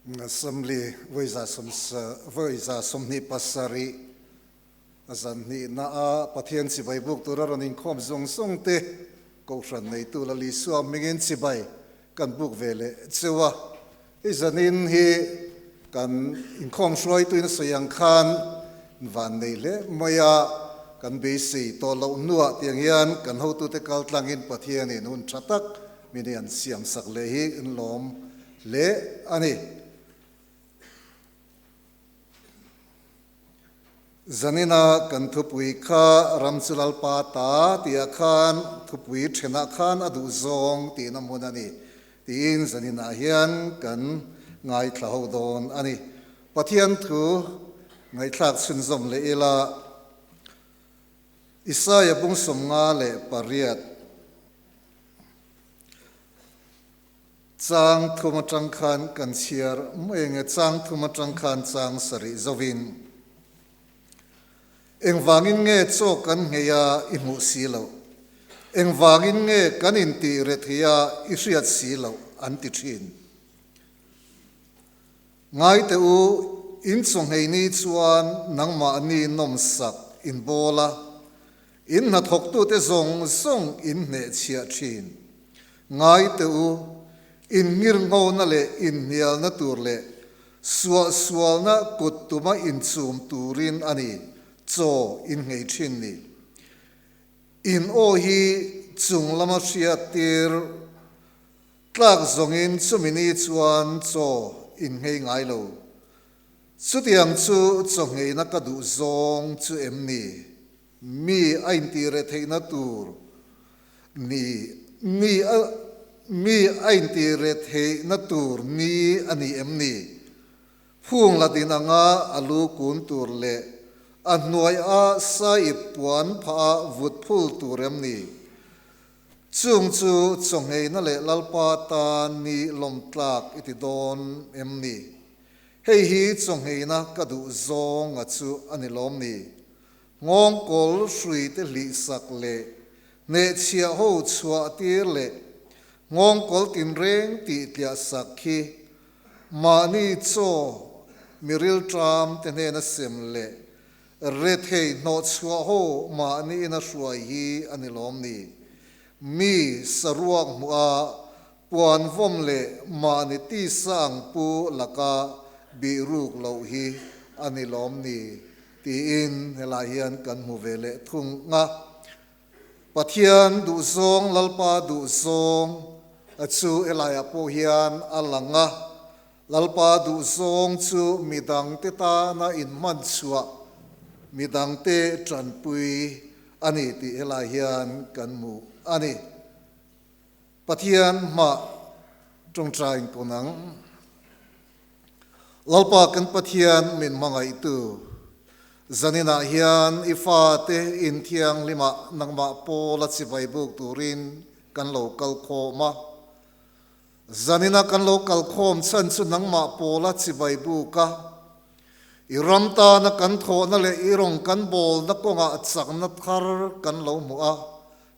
Assembly 127 a zan hnihna a Pathian chibai buk tura rawn inkhawm zawng zawng te Kohhran neitu Lal Isua hmingin chibai kan buk ve leh cheu a. Hei zanin hi kan inkhawm hruaituin a sawi ang khan van nei hle mai a, kan beisei tawh loh hnuah tiang hian kan hotute kal tlangin Pathianin hun tha tak min hi an siamsak leh hi an lawm hle a ni. Zanina kan thupui kha ram chu Lalpa ta tihah khan thupui thenah khan a duh zawng tihna hmun a ni tiin zaninah hian kan ngaithla ho dawn a ni. Pathian thu ngaihthlak chhunzawm leh ila Isaia bung 58. Chang thum atang khan kan chhiar mai nge chang thum atang khan chang sarih zovin engvangin nge chaw kan nghei a i hmuh si loh, engvangin nge kan intih rethei a i hriat si loh an ti thin. Ngai teh u, in chaw nghei ni chuan nangmahni nawmsak in bawl a, In hnathawktute zawng zawng in hnehchhiah thin. Ngai teh u, in ngirnghona leh inhnialna tur leh suahsualna kut tuma inchum turin a ni chaw in nghei thin ni. In aw hi chung lama hriattir tlak zawngin chumi ni chuan chaw in nghei ngai lo. Chutiang chu chaw ngheina ka duh zawng chu em ni? Mi a intih reh theihna tur ni mi a mi a intih reh theihna tur ni a ni em ni? Phung la din anga a lu kun tur leh a hnuai a saip puan phah a vut phul tur em ni? Chung chu chawngheina leh Lalpa tan ni lawmtlak i ti dawn em ni? Hei hi chawngheina ka duh zawnga chu a ni lawm ni? Nghawngkawl hruite hlihsak leh hnehchhiah ho chhuah tir leh nghawngkawl tinreng tih tliah sak khi mahni chaw mi rilṭam te hnena sem leh rethei hnawhchhuah ho mahni ina hruai hi a ni lawm ni? Mi saruak hmuh a puan vawm leh mahni tisa ang pu laka bihruk loh hi a ni lawm ni? Tiin helai hian kan hmu ve leh thung a. Pathian duhzawng, Lalpa duhzawng a chu helaiah pawh hian a lang a. Lalpa duhzawng chu midangte tana inhman chhuah, midangte tanpui a ni tih helai hian kan hmu a ni. Pathian hmah tawngtai in kawn ang. Lalpa kan Pathian min hmangaihtu, zaninah hian i fate in thianghlimah nangmah Paula chibai buk turin kan lo kal khawm a. Zanina kan lo kal khawm chhan chu nangmah Paula chibai buk a, i ram tana kan thawhna leh i rawng kan bawlna kawngah chakna thar kan lo hmuh a,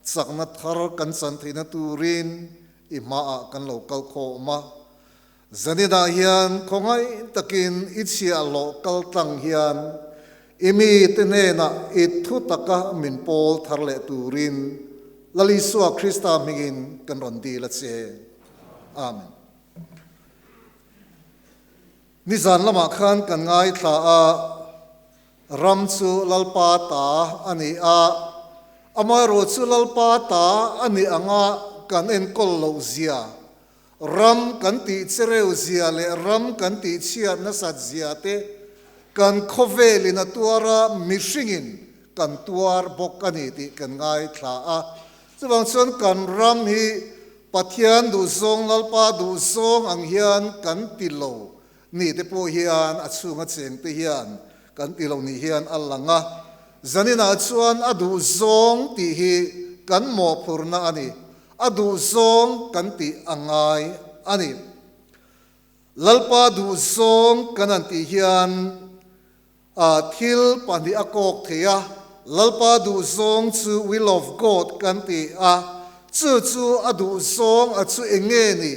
chakna thar kan chan theihna turin i hmaah kan lo kal khawm a. Zaninah hian khawngaih takin i chhiahhlawh kal tlang hian i mite hnenah i thu taka min pawl thar leh turin Lal Isua Krista hmingin kan rawn dil a che. Amen. Nizan lamah khan kan ngaithla a, ram chu Lalpa ta a ni a, amaherawh chu Lalpa ta a nih anga kan enkawl loh zia Ram kan tih chereu zia leh ram kan tih chhiat nasat zia te kan khawvelin a tuar a, mihringin kan tuar bawk a ni tih kan ngaithla a. Chuvang chuan kan ram hi Pathian duhzawng, Lalpa duhzawng ang hian kan ti lo ni te pawh hian a chhunga cheng te hian kan ti lo ni hian a lang a. Zaninah chuan a duhzawng tih hi kan mawhphurhna a ni. A duhzawng kan tih a ngai a ni. Lalpa duhzawng kan han tih hian thil pahnih a kawk thei a, Lalpa duhzawng chu will of God kan ti a, chu chu a duhzawng a chu eng nge ni?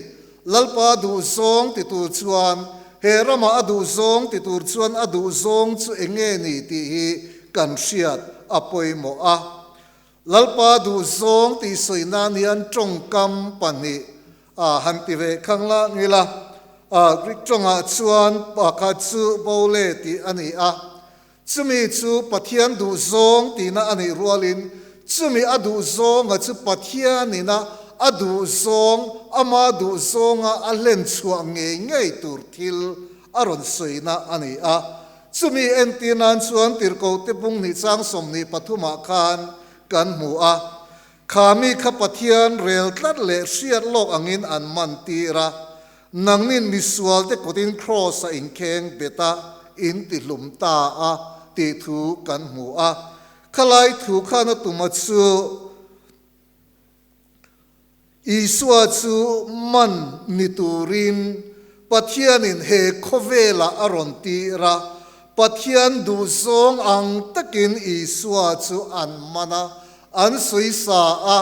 Lalpa duhzawng ti tur chuan He ramah a duhzawng ti tur chuan a duhzawng chu eng nge ni tih hi kan hriat a pawimawh a. Lalpa duhzawng tih sawi nan hian tawngkam pahnih a han ti ve khang la ngil a. Greek tawngah chuan pakhat chu bole tih a ni a. Chumi chu Pathian duhzawng tihna a nih rualin chumi a duhzawnga chu Pathianina a duhzawng, ama duhzawnga a hlen chhuah ngei ngei tur thil a rawn sawina a ni a. Chumi entir nan chuan Tirhkohte bung hnih chang 23 ah khan kan hmu a, Kha mi kha Pathian rel tlat leh hriat lawk angin an man tir a, nangnin misualte kutin Kraws-a inkheng bet a, in tihlum ta a tih thu kan hmu a. Khalai thu khan a tuma chu Isua chu man ni turin Pathianin he khawvelah a rawn tir a, Pathian duhzawng ang takin Isua chu an man a, an sawisa a,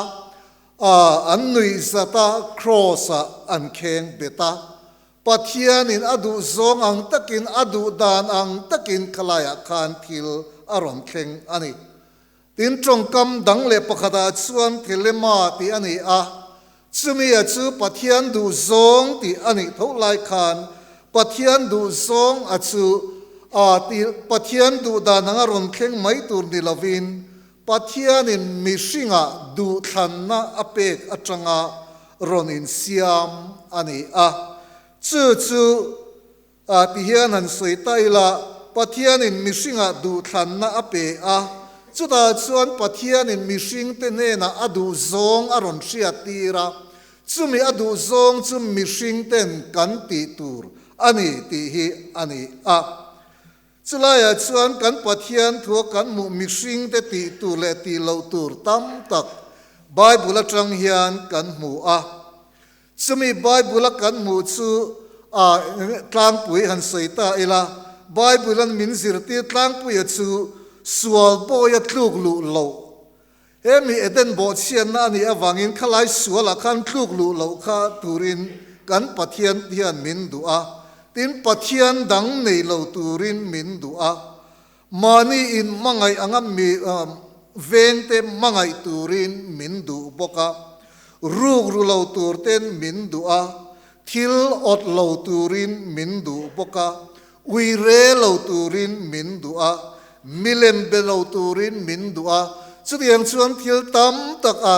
an nuihzat a, kraws-ah an kheng bet a. Pathianin a duhzawng ang takin, a duh dan ang takin khalaiah khan thil a rawn thleng a ni. Tin, tawngkam dang leh pakhatah chuan Thelema tih a ni a, chumia chu Pathian duhzawng tih a nih tho lai khan Pathian duhzawng a chu a tih Pathian duh dan anga rawn thleng mai tur ni lovin Pathianin mihringah duhthlanna a pek atanga rawn insiam a ni a, chu chu A ti hian han sawi ta ila, Pathianin mihringah duhthlanna a pe a, chutah chuan Pathianin mihringte hnenah a duhzawng a rawn hriattir a, chumi a duhzawng chu mihringten kan tih tur a ni tih hi a ni a. Chulaiah chuan kan Pathian thua kan hmuh mihringte tih tur leh tih loh tur tam tak Bible atang hian kan hmu a. Chumi Bible-a kan hmuh chu a tlangpui han sawi ta ila, Bible-an min zirtir tlangpuia chu sual bawia tluk luh loh. He mi Eden bawhchhiatna a nih avangin khalai sualah khan tluk luh loh kha turin kan Pathian hian min duh a, tin Pathian dang nei lo turin min duh a. Mahni in hmangaih anga mi vengte hmangaih turin min duh bawk a, ruk ru lo tur ten min duh a, thil awt lo turin min duh bawk a, ui re lo turin min duh a, milem be lo turin min duh a, chutiang chuan thil tam tak a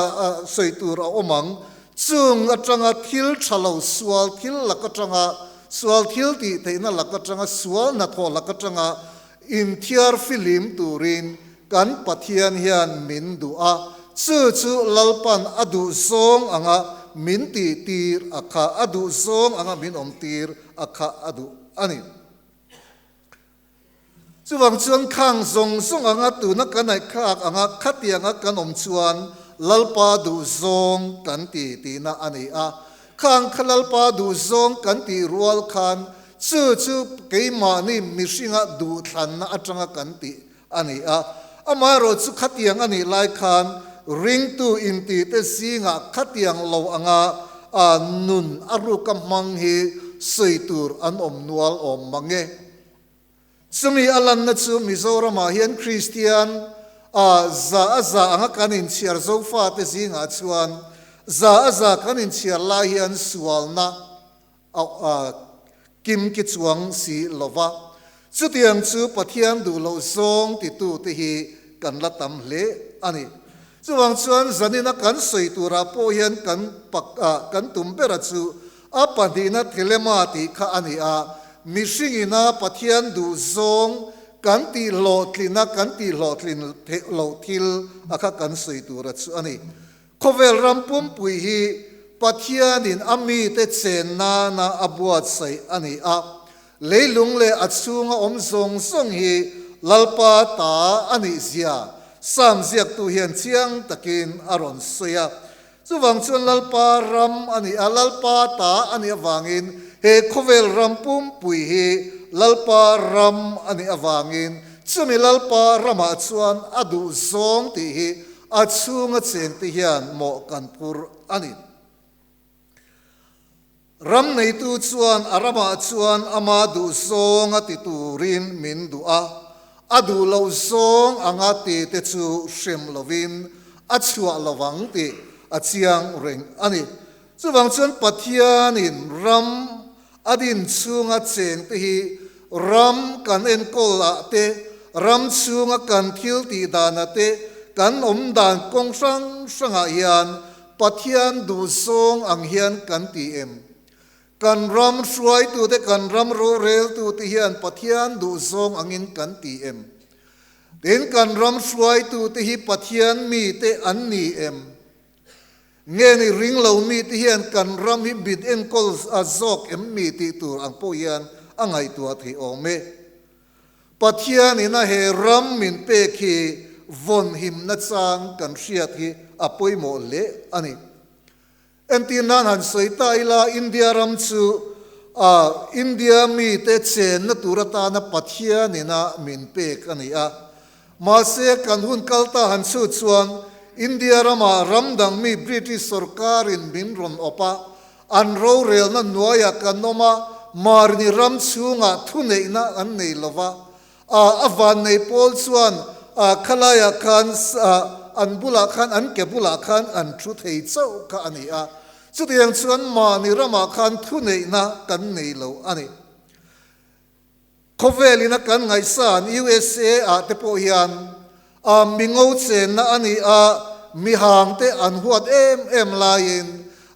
sawi tur a awm ang. Chung atanga thil tha lo sual thil lak atanga sual thil tih theihna lak atanga sual hnathawh lak atanga inthiar filim turin kan Pathian hian min duh a, chu chu Lalpan a duh zawng anga min tih tir a kha, a duh zawng anga min awm tir a kha a duh a ni. Chuvang chuan khang zawng zawng anga tuna kan ngaihthlak anga khatianga kan awm chuan Lalpa duhzawng kan ti tihna a ni a. Khang kha Lalpa duhzawng kan tih rual khan chu chu keimahni mihringa duhthlanna atanga kan tih a ni a. Amaherawh chu khatiang a nih lai khan ringtu intihte zingah khatiang lo anga nun a ruka hmang hi sawi tur an awm nual awm mang e. Chumi a lanna chu Mizoramah hian Kristian a za a za anga kan inchhiar Zofate zingah chuan za a za kan inchhiar lai hian sualna a kim ki chuang si lo va. Chutiang chu Pathian duh loh zawng titute hi kan la tam hle a ni. Chuvang chuan zanina kan sawi turah pawh hian kan kan tum bera chu A pahnihna thelema tih kha a ni a, mihringina Pathian duh zawng kan tih hlawhtlina kan tih hlawhtlin loh thil a kha kan sawi tura chu a ni. Khawvel ram pumpui hi Pathianin a mite chen nana a buatsaih a ni a, leilung leh a chhunga awm zawng zawng hi Lalpa ta a nih zia Sam ziaktu hian chiang takin a rawn sawi a. Chuvang chuan Lalpa ram a ni a, Lalpa ta a nih avangin he khawvel ram pumpui hi Lalpa ram a nih avangin chumi Lalpa ramah chuan a duh zawng tih hi a chhunga chengte hian mawh kan phur a ni. Ram neitu chuan a ramah chuan ama duh zawng a ti turin min duh a, a duh loh zawng anga ti te chu hrem lovin a chhuah lovang tih a chiang reng a ni. Chuvang chuan Pathianin ram a din chhunga cheng te hi ram kan enkawl ah te, ram chhunga kan thil tih danah te, kan awm dan kawng hrang hrangah hian Pathian duhzawng ang hian kan ti em? Kan ram hruaitute, kan ram roreltute hian Pathian duhzawng angin kan ti em? Tin, kan ram hruaitute hi Pathian mite an ni em? Nge ni ringlo mite hian kan ram hi bit enkawl a zawk em mi tih tur ang pawh hian a ngaihtuah theih awm e. Pathianin a he ram min pek hi vawnhimna chang kan hriat hi a pawimawh hle a ni. Entir nan han sawi ta ila, India ram chu India mite chenna tur atana Pathianin a min pek a ni a. Mahse, kan hun kal ta han chhut chuan India ramah ram dang mi British sorkarin min rawn awp a, An rorelna hnuaiah kan awm a, Marini ram chhungah thuneihna an nei lo va. A vannei pawl chuan khalaiah khan an bulah khan, an ke bulah khan an thu thei chauh kha a ni a. Chutiang chuan mahni ramah khan thuneihna kan nei lo a ni. Khawvelin a kan ngaihsan USA ah te pawh hian a mi ngo chenna a ni a, mi hang te an huat em em laiin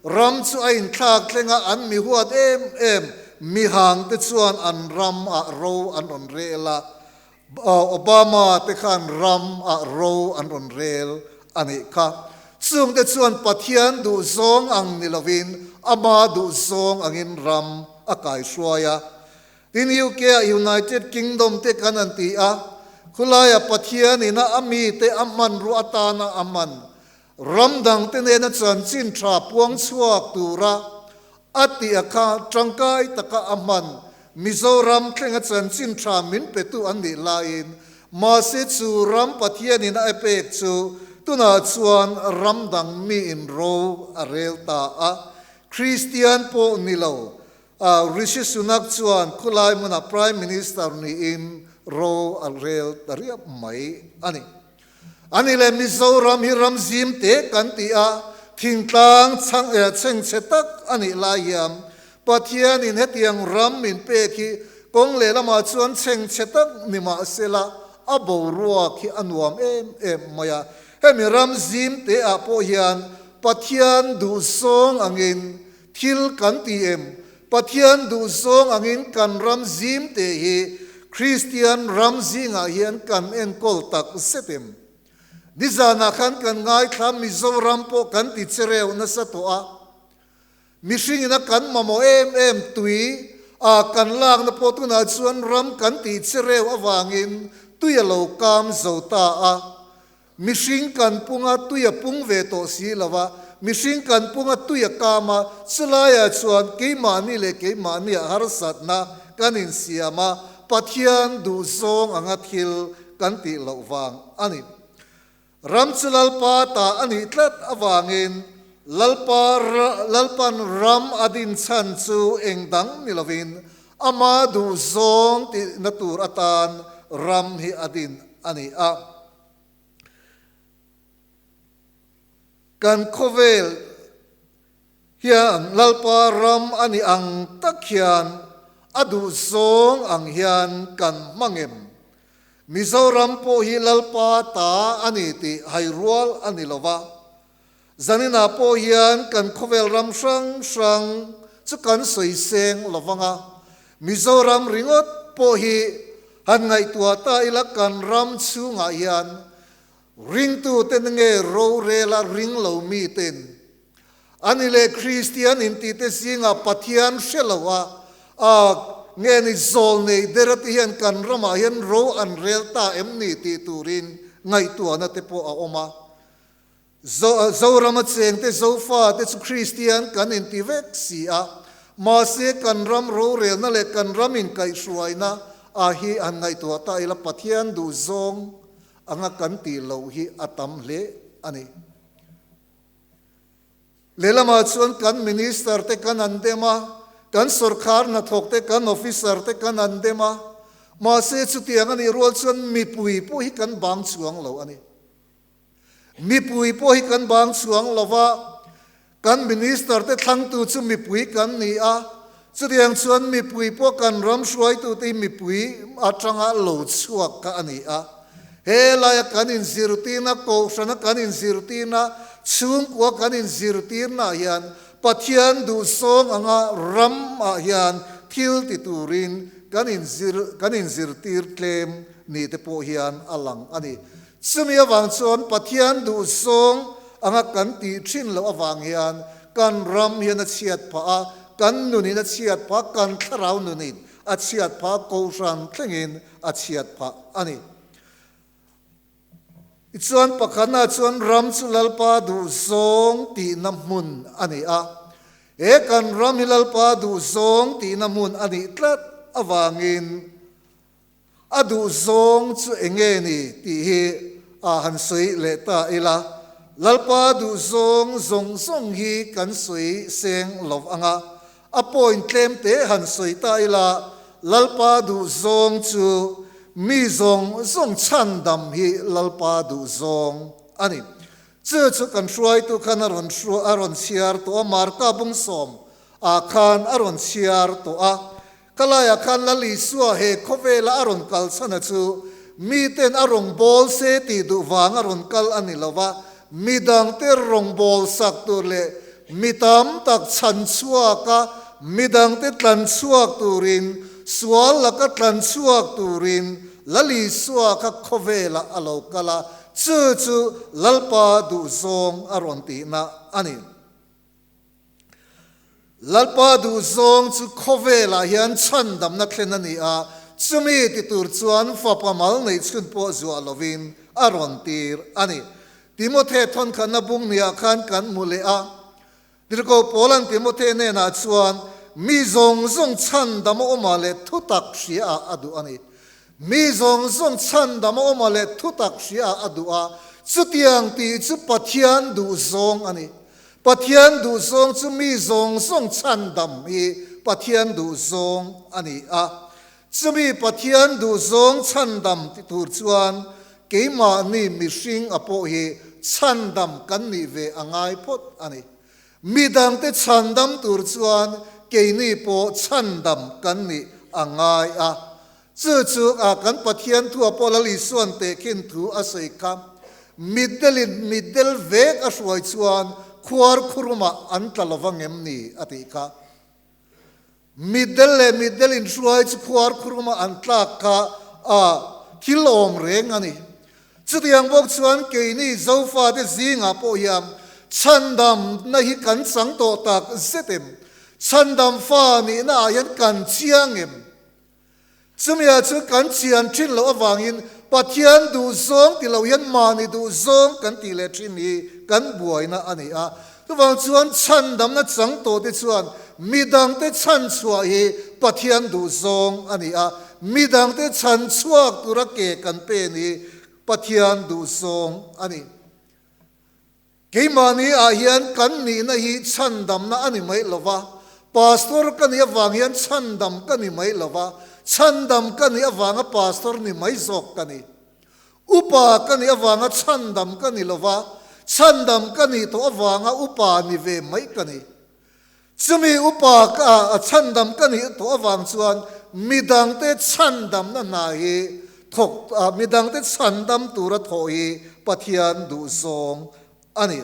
ram chu a inthlak thleng a, an mi huat em em mi hang te chuan an ram ah ro an rawn rel a, Obama te khan ram ah ro an rawn rel a nih kha. Chungte chuan Pathian duhzawng ang ni lovin ama duhzawng angin ram a kaihruai a. Tin UK ah United Kingdom te kan an ti a, khulaia Pathian ina a mite a hmanrua atana a hman, ram dangte nena chanchin tha puang chhuak tura a tih a kha tangkai taka a hman Mizoram thlenga chanchin tha min petu an nih laiin mahse chu ram Pathian ina a pek chu tunah chuan ram dang miin ro a rel ta a, Kristian pawh ni lo A Rishi Sunak chuan khulai hmunah Prime Minister niin ro a rel ta riap mai a ni. Ani leh Mizoram hi ram zim te kan ti a, thingtlang chhang eh chhengchhe tak a nih lai hian Pathianin hetiang ram min pek hi kawng lehlamah chuan chhengchhe tak ni mah sela a boruak hi a nuam em em mai a. Hemi ram zim te ah pawh hian Pathian duhzawng angin Thil kan ti em? Pathian duhzawng angin kan ram zim te hi Kristian ram zingah hian kan enkawl tak zet em? Nizanah khan kan ngaithla Mizoram pawh kan ti che reuh nasa tawh a. Mihringin a kan mamawh em em tui a kan lakna pawh tunah chuan ram kan ti che reuh avangin tui a lo kam zo ta a. Mihring kan punga tui a pung ve tawh si lo va, mihring kan punga tui a kam a, chulaiah chuan keimahni leh keimahnia harsatna kan insiam a, Pathian duhzawng anga thil kan tih loh vang a ni. Ram chu Lalpa ta a nih tlat avangin Lalpa Lalpan ram a din chhan chu eng dang ni lovin ama duhzawng tihna tur atan ram hi a din a ni a. Kan khawvel hian Lalpa ram a nih ang tak hian a duh zawng ang hian kan hmang em? Mizoram pawh hi Lalpa ta a ni tih hai rual a ni lo va. Zaninah pawh hian kan khawvel ram hrang hrang chu kan sawi seng lo vang a, Mizoram ringawt pawh hi han ngaihtuah ta ila kan ram chhungah hian ringtute nge rorela ring lo miten ani leh Kristian intite zingah Pathian hre lo a, a nge ni zawl nei der ate hian kan ramah hian ro an rel ta em ni tih turin ngaihtuahna te pawh a awm a. Zorama chengte Zofate chu Kristian kan inti vek si a, mahse kan ram rorelna leh kan ram inkaihhruaina ah hi han ngaihtuah ta ila Pathian duhzawng anga kan tih loh hi a tam hle a ni. Lehlamah chuan kan Minister te kan an dem a. Kan sorkar hnathawk te, kan officer te kan an dem a, mahse chutiang a nih rual chuan mipui pawh hi kan bang chuang lo a ni. Mipui pawh hi kan bang chuang lo va, kan minister te thlangtu chu mipui kan ni a, chutiang chuan mipui pawh kan ram hruaitute hi mipui atanga lo chhuak kha a ni a. He laia kan inzirtirna, kohhrana kan inzirtirna, chhungkua kan inzirtirnaah hian Pathian duhsawng anga ram ah hian thil ti turin kan inzir kan inzirtir tlem ni te pawh hian a lang a ni. Chumi avang chuan Pathian duhsawng anga kan tih thin loh avang hian kan ram hian a chhiat phah a, kan nunin a chhiat phah a, kan thlarau nunin a chhiat phah a, kohhran thlengin a chhiat phah a ni. Tichuan pakhatna chuan ram chu Lalpa duhzawng tihna hmun a ni a. He kan ram hi Lalpa duhzawng tihna hmun a nih tlat avangin a duhzawng chu eng nge ni tih hi a han sawi leh ta ila. Lalpa duhzawng zawng zawng hi kan sawi seng lo ang a, A point tlem te han sawi ta ila, Lalpa duhzawng chu mi zawng zawng chhandam hi Lalpa duhzawng a ni. Chu chu kan hruaitu khan a rawn a rawn chhiar tawh a, Marka bungsawm ah khan a rawn chhiar tawh a. Ka laiah khan Lal Isua he khawvela a rawn kal chhan a chu miten a rawn bawl se tih duh vang a rawn kal a ni lo va, Midangte rawngbâwl sak tûr leh mi tam tak chhan chhuaka midangte tlan chhuak tûrin, sual laka tlan chhuak tûrin Lal Isua kha khawvêlah a lo kal a, chu chu Lalpa duhzâwng a rawn tihna a ni. Lalpa duhzawng chu khawvelah hian chhandamna thlen a ni a, chumi ti tur chuan fapa mal neih chhun pawh zuah lovin a rawn tir a ni. Timothe thawnkhatna bung niah khan kan hmu leh a, Tirhkoh Paula'n Timothe hnenah chuan mi zawng zawng chhandam a awmah leh thutak hriaah a duh a ni. Mi zawng zawng chhandam a awmah leh thutak hriaah a duh a, chutiang tih chu Pathian duhzawng a ni. Pathian duhzawng chu mi zawng zawng chhandam hi Pathian duhzawng a ni a. Chumi Pathian duhzawng chhandam ti tur chuan keimahni mihring a pawh hi chhandam kan nih ve a ngai phawt a ni. Midangte chhandam tur chuan keini pawh chhandam kan nih a ngai a. Chu chu a kan Pathian thua pawh Lal Isuan tehkhin thu a sawi kha. Mitdelin mitdel vek a hruai chuan khuar khurumah an tla lo vang em ni a tih kha. Mitdel leh mitdel inhruai chu khuar khurumah an tlak kha a thil awm reng a ni. Chutiang bawk chuan keini Zofate zingah pawh hian chhandamna hi kan chang tawh tak zet em? Chhandam fa nihna ah hian kan chiang em? Chumia chu kan chian thin loh avangin Pathian duhzawng ti lo hian mahni duhzawng kan tih leh thin hi kan buaina a ni a. Chuvang chuan chhandamna chang tawhte chuan midangte chhanchhuah hi Pathian duhzawng a ni a, midangte chhanchhuak tura ke kan pen hi Pathian duhzawng a ni. Keimahni ah hian kan nihna hi chhandamna a ni mai lo va, Pastor ka nih avang hian chhandam ka ni mai lo va, chhandam ka nih avanga Pastor ni mai zawk ka ni. Upa ka nih avanga chhandam ka ni lo va, chhandam ka nih tawh avanga upa ni ve mai ka ni. Chumi upa ka chhandam ka nih tawh avang chuan midangte chhandamna hna hi thawk midangte chhandam tura thawh hi Pathian duhzawng a ni.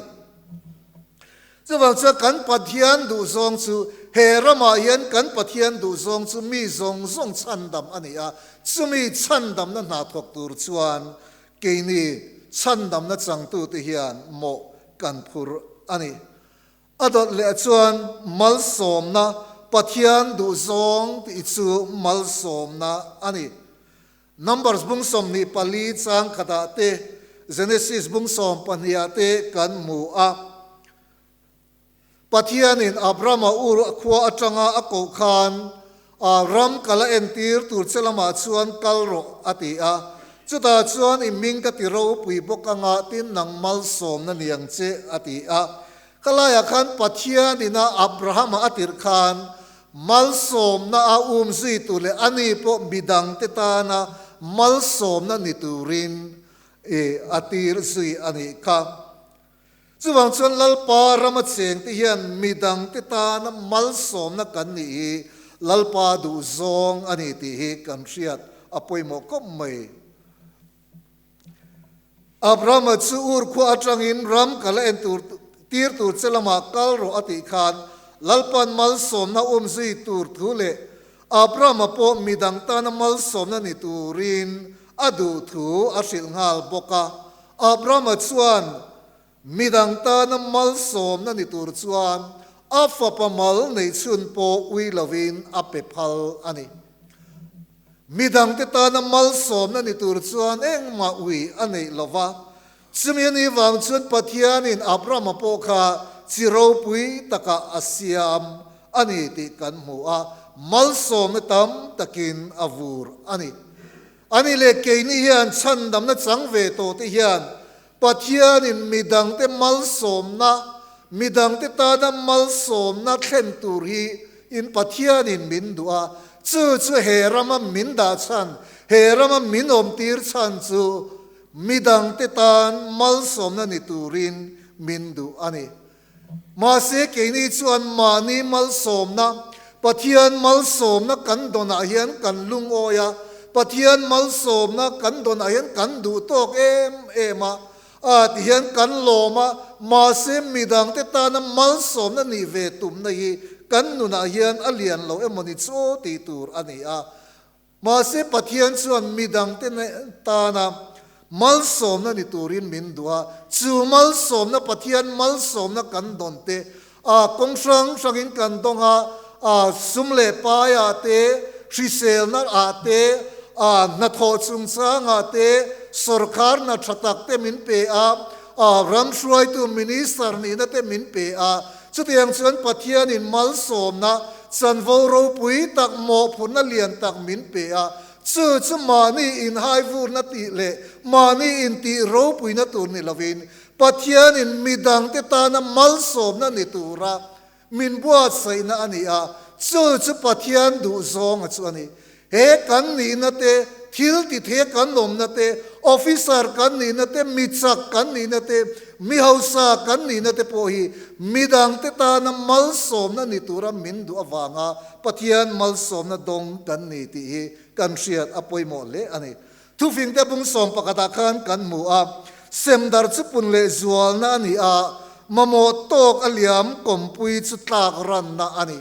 Chuvang chuan kan Pathian duhzawng chu he ramah hian kan Pathian duhzawng chu mi zawng zawng chhandam a ni a, chumi chhandamna hna thawk tur chuan keini chhandamna changtute hian mawh kan phur a ni. A dawt leh chuan malsawmna, Pathian duhzawng tih chu malsawmna a ni. Numbers bung 24 chang khatah te, Genesis bung 12 ah te kan hmu a. Pathianin Abrama Ur khua atanga a koh khan A ram kal a entir tur che lamah chuan kal rawh, a ti a. Chutah chuan i hming ka ti ropui bawk anga tin nang malsawmna ni ang che, a ti a. Ka laiah khan Pathian ina Abrahama a tirh khan Malsawmna a umzui tur leh ani pawh midangte tana malsawmna ni turin a tir zui a nih kha. Chuvang chuan Lalpa rama chengte hian midangte tana malsawmna kan nih hi Lalpa duhzawng a ni tih hi kan hriat a pawimawh khawp mai. Abrahama chu Ur khua atangin ram ka la en tur tir tur che lamah kal rawh a tih khan Lalpa'n malsawmna umzui tur thu leh Abrahama pawh midang tana malsawmna ni turin a duh thu a hrilh nghal bawk a. Abrahama chuan midang tana malsawmna ni tur chuan a fapa mal neihchhun pawh ui lovin a pe phal a ni. Midangte tana malsawmna ni tur chuan engmah ui a neih lo va. Chumi a nih vang chuan Pathianin Abrahama pawh kha chi ropui takah a siam a ni tih kan hmu a, malsawmna tam takin a vur a ni. A ni leh keini hian chhandamna chang ve tawhte hian Pathianin midangte malsawmna, midangte tana malsawmna thlen tur hi in Pathianin min duh a, chu chu he rama min dah chhan, he rama min awmtir chhan chu midangte tan malsawmna ni turin min duh a ni. Mahse keini chuan mahni malsawmna, Pathian malsawmna kan dawnah hian kan lungawi a, Pathian malsawmna kan dawnah hian kan duh tawk em em a, a ti hian kan lawm a, mahse midangte tana malsawmna nih ve tumna hi kan nunah hian a lian lo emawni chu tih tur a ni a. Mahse, Pathian chuan midangte tana malsawmna ni turin min duh a, chu malsawmna, Pathian malsawmna kan dawn te, a kawng hrang hrangin kan dawng a, a sum leh paiah te, hriselna ah te, a hnathawh chungchangah te, sawrkar hna tha tak te min pe a, a ram hruaitu minister nihna te min pe a, Chutiang chuan Pathianin malsawmna chanvo ropui tak mawhphurhna lian tak min pe a, chu chu mahni inhaivurna tih leh mahni intih ropuina tur ni lovin Pathianin midangte tana malsawmna ni tura min buatsaihna a ni a, chu chu Pathian duhzawnga chu a ni. He kan nihna te, thil ti thei kan awmna te, officer kan nihna te, mi chak kan nihna te, mi hausa kan nihna te pawh hi midangte tana malsawmna ni tura min duh avanga Pathian malsawmna dawng kan ni tih hi kan hriat a pawimawh hle a ni. Thufingte bung sawm pakhatah khan kan hmu a, semdar chu pun leh zualna a ni a, mamawh tawk a liam kawmpui chu tlak ranna a ni.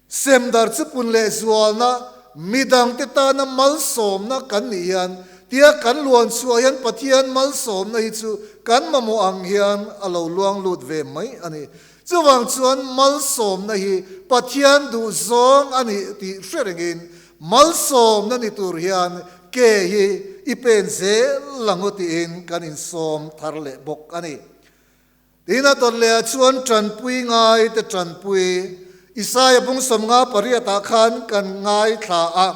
Semdar chu pun leh zualna, midangte tana malsawmna kan nih hian, tia kan luan chhuah hian Pathian malsawmna hi chu kan mamawh ang hian a lo luang lut ve mai a ni. Chuvang chuan malsawmna hi Pathian duhzawng a nih tih hre rengin malsawmna ni tur hian ke hi i pen zel lang u tiin kan insawm thar leh bawk a ni. Tin a dawt leh ah chuan tanpui ngai te tanpui Isaia bung 58 ah khan kan ngaithla a.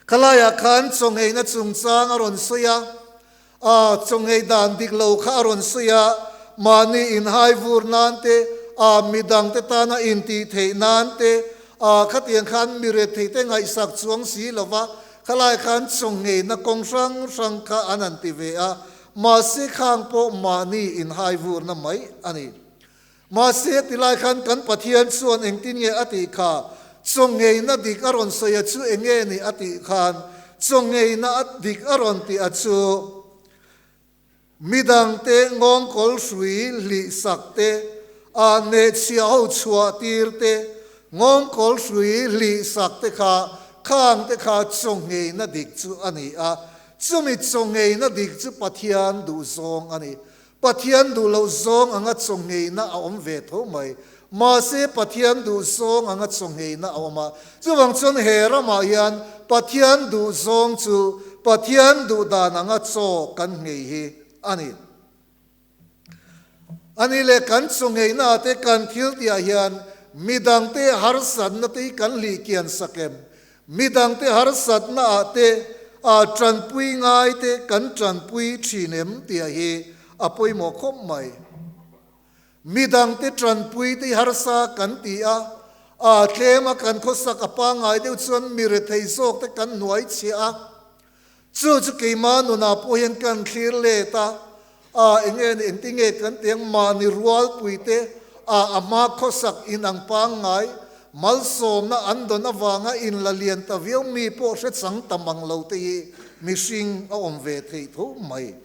Khalai ah khan chawngeina chungchang a rawn sawi a, a chawngei dan dik lo kha a rawn sawi a, mahni inhai vur nan te, a midang te tana intih theih nan te, a khatiang khan mi rethei te ngaihsak chuang si lova khalai khan chawngeina kawng hrang hrang kha an han ti ve a. Mahse khang pawh mahni inhai vurna mai a ni. Mahse tilai khan kan Pathian chuan engtin nge a tih kha? Chawngeina dik a rawn sawi a chu enge ni a tih khan chawngeina dik a rawn tih a chu midangte nghawngkawl hrui hlih sak te, a hnehchhiah ho chhuah tir te, nghawngkawl hrui hlih sak te kha khang te kha chawngeina dik chu a ni a. Chumi chawngeina dik chu Pathian duh zawng a ni. Pathian duh loh zawng anga chawngeina a awm ve tho mai. Mahse Pathian duh zawng anga chawngeina a awm a. Chuvang chuan he ramah hian Pathian duh zawng chu Pathian duh dan anga chaw kan nghei hi a ni. A ni leh kan chawngeina te kan thil tihah hian midangte harsatna te hi kan hlih kian sak em? Midangte harsatna ah te a tanpui ngai te kan tanpui thin em tihah hi a pawimawh khawp mai. Midangte tanpui te hi harsa kan ti a, a tlem a kan khawsak a pangngai deuh chuan mi rethei zawk te kan hnuai chhiah a. Chu chu keimah nunah pawh hian kan thlir let a, a eng nge ni engtin nge kan ti ang mahni rualpui te a a hma khawsak inang pangngai malsawmna an dawn avanga inla lian ta viau mi pawh hre chang ta mang lo te hi mihring a awm ve theih tho mai.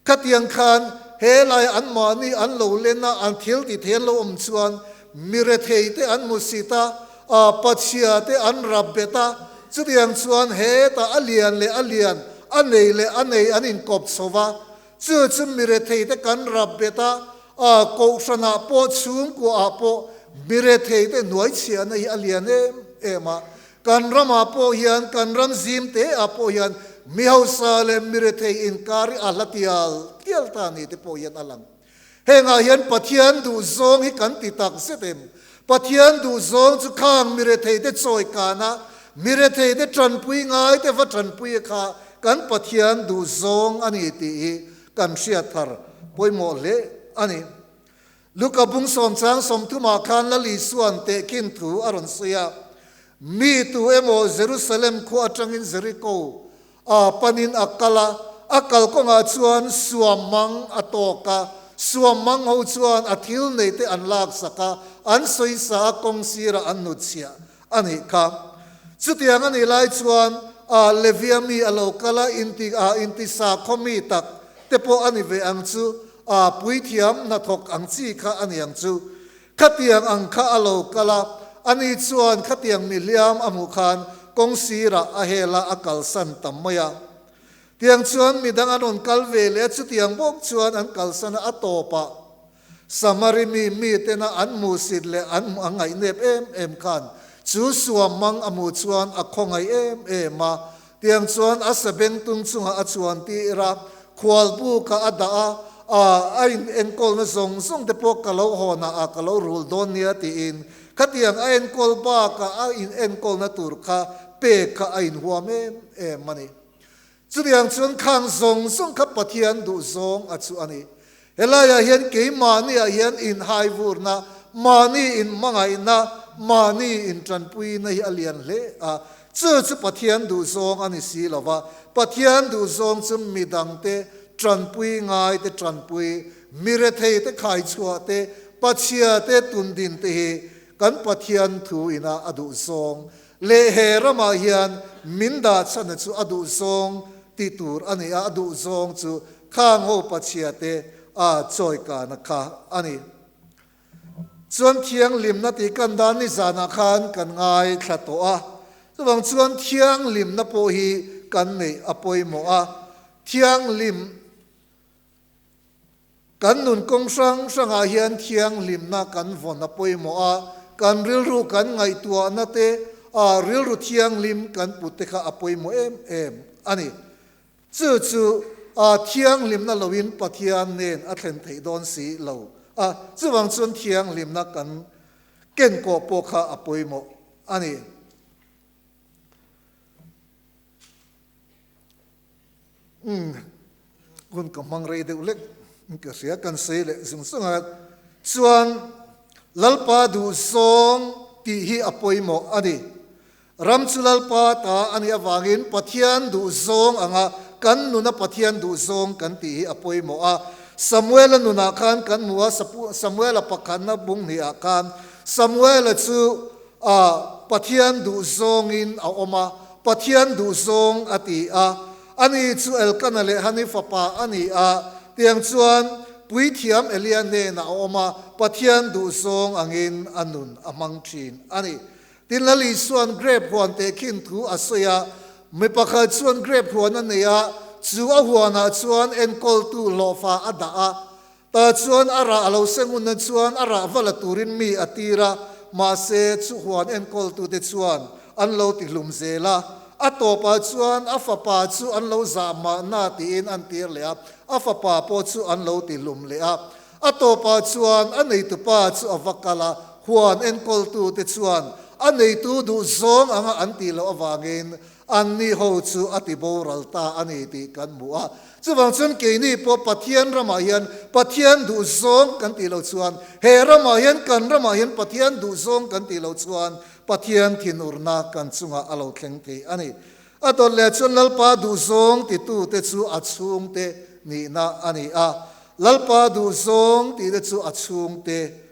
Khatiang khan he lai anmahni an lo len a, an thil ti thei an lo awm chuan mi rethei te an hmu sit a, a pachhia te an rap bet a, chutiang chuan hetah a lian leh a lian, a nei leh a nei an inkawp chho va, chu chu mi rethei te kan rap bet a, a kohhranah pawh chhungkuaah pawh mi rethei te hnuaichhiahna hi a lian em em a, Kan ramah pawh hian, kan ram zim te ah pawh hian mi hausa leh mi rethei inkar hi a hla tial tial ta ni te pawh hian a lang. Hengah hian Pathian duhzawng hi kan ti tak zet em? Pathian duhzawng chu khang mi rethei te chawi kana, mi rethei te tanpui ngai te va tanpui kha kan Pathian duhzawng a ni tih hi kan hriat thar pawimawh hle a ni. Luka bung sawmchang sawmthumah khan Lal Isua'n tehkhin thu a rawn sawi a, Mi tu emaw Jerusalem khua atangin Jeriko a panin a kal a, a kalkawngah chuan suam mang a tawk a, suam mang ho chuan a thil neite an laksak a, an sawisa a kawng sirah an hnutchhiah a nih kha. Chutiang a nih lai chuan a Levia mi a lo kal a, inti a intisa khaw mi tak te pawh a ni ve ang chu, A puithiam hnathawk ang chi kha a ni ang chu. Khatiang ang kha a lo kal a, ani chuan khatiang mihliam a hmuh khan kawng sirah a hel a, a kalsan ta mai a. Tiang chuan midang an rawn kal ve leh a, chutiang bawk chuan an kalsan a, a tawpah Samari mi mitena an hmuhsit leh an a ngaihnep em em khan chu suam mang a hmuh chuan a khawngaih em em a, Tiang chuan a sabengtung chungah a chuan tir a, khualbu kha a dah a, a a in enkawlna zawng zawng te pawh ka lo hawnah a ka lo rul dawn nia tiin khatiang a enkawl bakah a in enkawlna tur kha pek kha a inhuam em em a ni. Chutiang chuan khang zawng zawng kha Pathian duh zawng a chu a ni. Helaiah hian keimahniah hian inhaivurna, mahni inhmangaihna, mahni intanpuina hi a lian hle a. Chu chu Pathian duhzawng a ni si lo va, Pathian duhzawng chu midangte tanpui ngaite tanpui, mi retheite khaichhuah te, pachhiate tundin te hi kan Pathian thu ina a duhzawng leh he ramah hian min dah chhana chu a duhzawng tih tur a ni a, a duhzawng chu khang ho pachhia te a chawi kana kha a ni. Chuan thianghlimna tih kan dan ni zanah khan kan ngaithla tawh a, chuvang chuan thianghlimna pawh hi kan neih a pawimawh a, thianghlim Kan nun kawng hrang hrangah hian thianghlimna kan vawn a pawimawh a, kan rilru kan ngaihtuahna te, a rilru thianghlim kan put te kha a pawimawh em em a ni. Chu chu a thianghlimna loin Pathian nen a thlen theih dawn si lo a, chuvang chuan thianghlimna kan kenkawh pawh kha a pawimawh a ni. Umm hun ka hmang rei deuh lek ka hria kan sawi leh zung zung a chuan Lalpa duhzawng tih hi a pawimawh a ni. Ram chu Lalpa ta a nih avangin Pathian duhzawng anga kan nuna Pathian duhzawng kan tih hi a pawimawh a. Samuela nunah khan kan hmu a, Samuela pakhatna bung hnihah khan Samuela chu A, Pathian duhzawngin a awm a, Pathian duhzawng a ti a. Ani chu Elkana leh Hani fapa a ni a, tiang chuan Puithiam Elia hnenah a awm a, Pathian duhzawng angin a nun a hmang thin a ni. Tin, Lal Isua'n grape huan tehkhin thu a sawi a, mi pakhat chuan grape huan a nei a, chu a huanah chuan enkawltu hlawhfa a dah a, Tah chuan a rah a lo seng unna chuan a rah va la turin mi a tir a, mahse chu huan enkawltute chuan an lo ti hlum zel a. A tawpah chuan a fapa chu an lo zah mahna tiin an tir leh a, a fapa pawh chu an lo ti hlum leh a. A tawpah chuan a neitupa chu a va kal a, huan enkawltute chuan a neitu duh zawng anga an tih loh avangin Anni ho chu a ti boral ta a ni tih kan hmu a. Chuvang chuan keini pawh Pathian ramah hian Pathian duhzawng kan tih loh chuan, he ramah hian kan ramah hian Pathian duhzawng kan tih loh chuan Pathian thinurna kan chungah a lo thleng thei a ni. A dawt leh chuan Lalpa duhzawng titute chu a chhungte nihna a ni a. Lalpa duhzawng tihte chu a chhungte.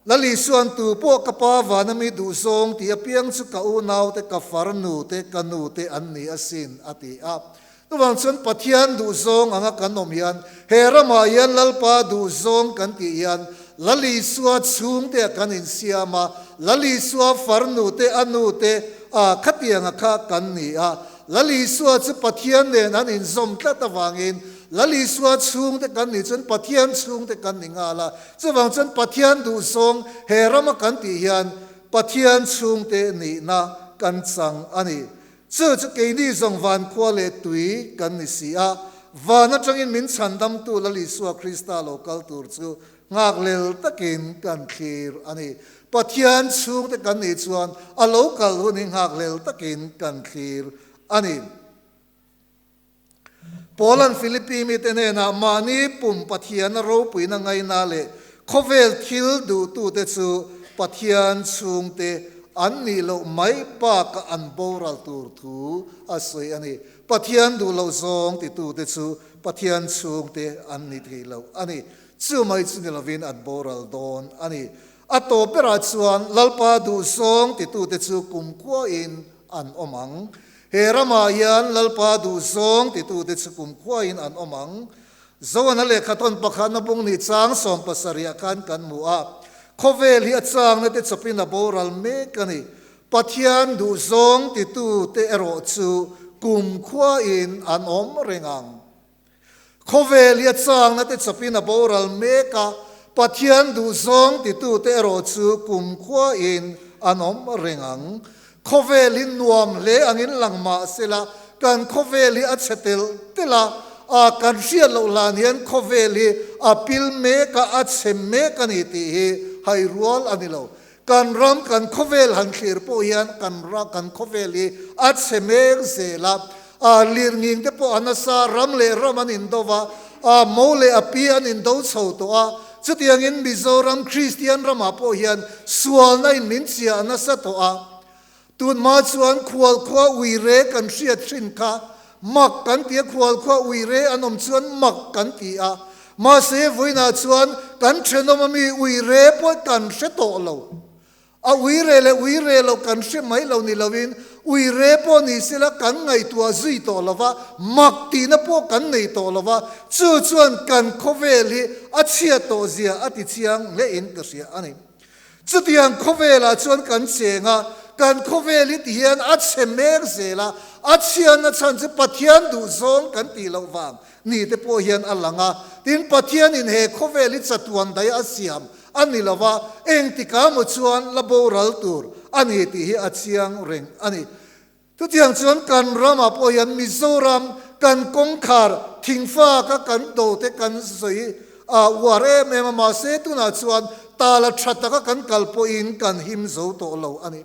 Lal Isuan, Tu pawh ka Pa vana mi duhzawng tih apiang chu ka unaute, ka farnute, ka nute an ni asin, a ti a. Chuvang chuan Pathian duhzawng anga kan awm hian, he ramah hian Lalpa duhzawng kan tih hian Lal Isua chhungte ah kan insiam a, Lal Isua farnute, a nute, a khatianga kha kan ni a. Lal Isua chu Pathian nen an inzawm tlat avangin Lal Isua chhungte kan nih chuan Pathian chhungte kan ni nghal a. Chuvang chuan Pathian duhzawng he rama kan tih hian Pathian chhungte nihna kan chang a ni. Chu chu keini zawng van khua leh tui kan ni si a, van atangin min chhandamtu Lal Isua Krista lo kal tur chu nghaklel takin kan thlir a ni. Pathian chhungte kan nih chuan a lo kal hun hi nghaklel takin kan thlir a ni. Paula'n Philippi mite hnenah mahni pum Pathiana ropuina ngaina leh khawvel thil duhtute chu Pathian chhungte an nih loh mai bakah an boral tur thu a sawi a ni. Pathian duh loh zawng titute chu Pathian chhungte an ni thei lo a ni. Chu mai chu ni lovin an boral dawn a ni. A tawp berah chuan Lalpa duh zawng titute chu kumkhuain an awm ang. He ramah hian Lalpa duh zawng titute chu kumkhuain an awm ang. Zoana lehkhathawn pakhatna bung ni chang 70 ah khan kan hmu a, khawvel hi a changna te chawpin a boral mek a ni. Pathian duh zawng titute erawh chu kumkhuain an awm reng ang. Khawvel hi a changna te chawpin a boral mek a, Pathian duhzawng titute erawh chu kumkhuain an awm reng ang. Khawvel hi nuam hle angin lang mah sela, kan khawvel hi a chhe telh telh a, a kan hriat loh hlan hian khawvel hi a pil mek a, a chhe mek a ni tih hi hai rual a ni lo. Kan ram, kan khawvel han thlir pawh hian kan ra, kan khawvel hi a chhe mek zel a. A lirnging te pawh a nasa, ram leh ram an indo va, a mo leh a pi an indo chho tawh a. Chutiangin Mizoram Kristian ramah pawh hian sualna in min chhia a nasa tawh a. Tunhma chuan khualkhua uire kan hriat hrin kha mak kan ti a, khualkhua uire an awm chuan mak kan ti a. Mahse vawiinah chuan kan thenawm ami uire pawh kan hre tawh lo. A uire leh uire loh kan hre mai lo ni loin uire pawh ni sela kan ngaihtuah zui tawh lo va, mak tihna pawh kan nei tawh lo va, chu chuan kan khawvel hi a chhiat tawh zia a ti chiang hlein ka hria a ni. Chutiang khawvelah chuan kan cheng a, kan khawvel hi tihian a chhe mek zel a, a chhiatna chhan chu Pathian duhzawng kan tih loh vang ni te pawh hian a lang a. Tin, Pathianin he khawvel hi chatuan daih a siam a ni lo va, engtikah maw chuan la boral tur a ni tih hi a chiang reng a ni. Chutiang chuan kan ramah pawh hian Mizoram kan kawngkhar thingfak a kan do te kan sawi a uar em em a, mahse tunah chuan tala tha taka kan kal pawhin kan him zo tawh lo a ni.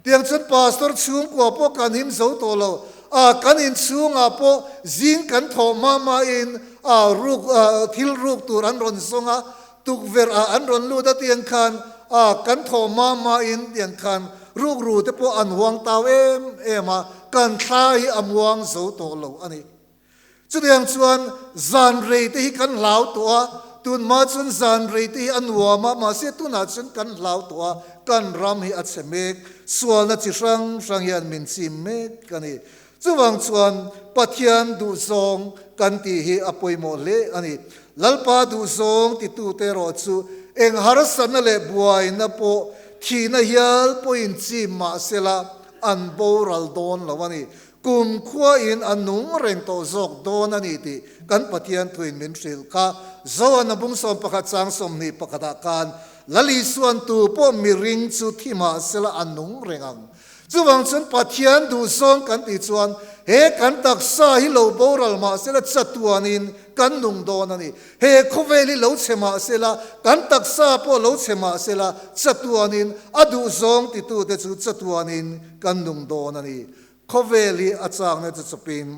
Tiang chuan pastor chhungkua pawh kan him zo tawh lo a, kan inchhungah pawh zing kan thawh hma hmain a ruk thil ruk tur an rawn zawng a, Tukverh ah an rawn lut a tiang khan a kan thawh hma hma in tiang khan rukru te pawh an huang tau em em a, kan thla hi a muang zo tawh lo a ni. Chutiang chuan zan rei te hi kan hlau tawh a, tun hma chuan zan rei te hi a nuam a, mahse tunah chuan kan hlau tawh a, kan ram hi a chhe mek, sualna chi hrang hrang hian min chim mek a ni. Chuvang chuan Pathian duhzawng kan tih hi a pawimawh hle a ni. Lalpa duhzawng titute erawh chu eng harsatna leh buaina pawh thihna hial pawhin chim mah sela an boral dawn lo a ni. Kum khuain a nung reng tawh zawk dawn a ni tih kan Pathian thuin min hrilh kha. Zoan a bung 11 chang 21 ah khan Lal Isuan tu pawh miring chu thi mah sela a nung reng ang. Chuvang chuan Pathian duhzawng kan tih chuan He kan taksa hi lo boral mah sela chatuanin kan nung dawn a ni. He khawvel hi lo chhe mah sela, kan taksa pawh lo chhe mah sela chatuanin a duhzawng titute chu chatuanin kan nung dawn a ni. Khawvel hi a chakna chu chawpin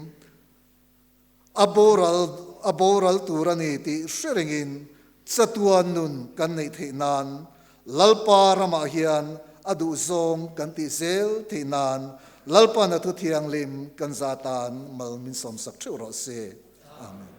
a boral a boral tur a ni tih hre rengin chatuan nun kan neih theih nan Lalpa ramah hian a duhzawng kan tih zel theih nan Lalpa'n a thu thianghlim kan za tan mal min sawmsak theuh rawh se. Amen.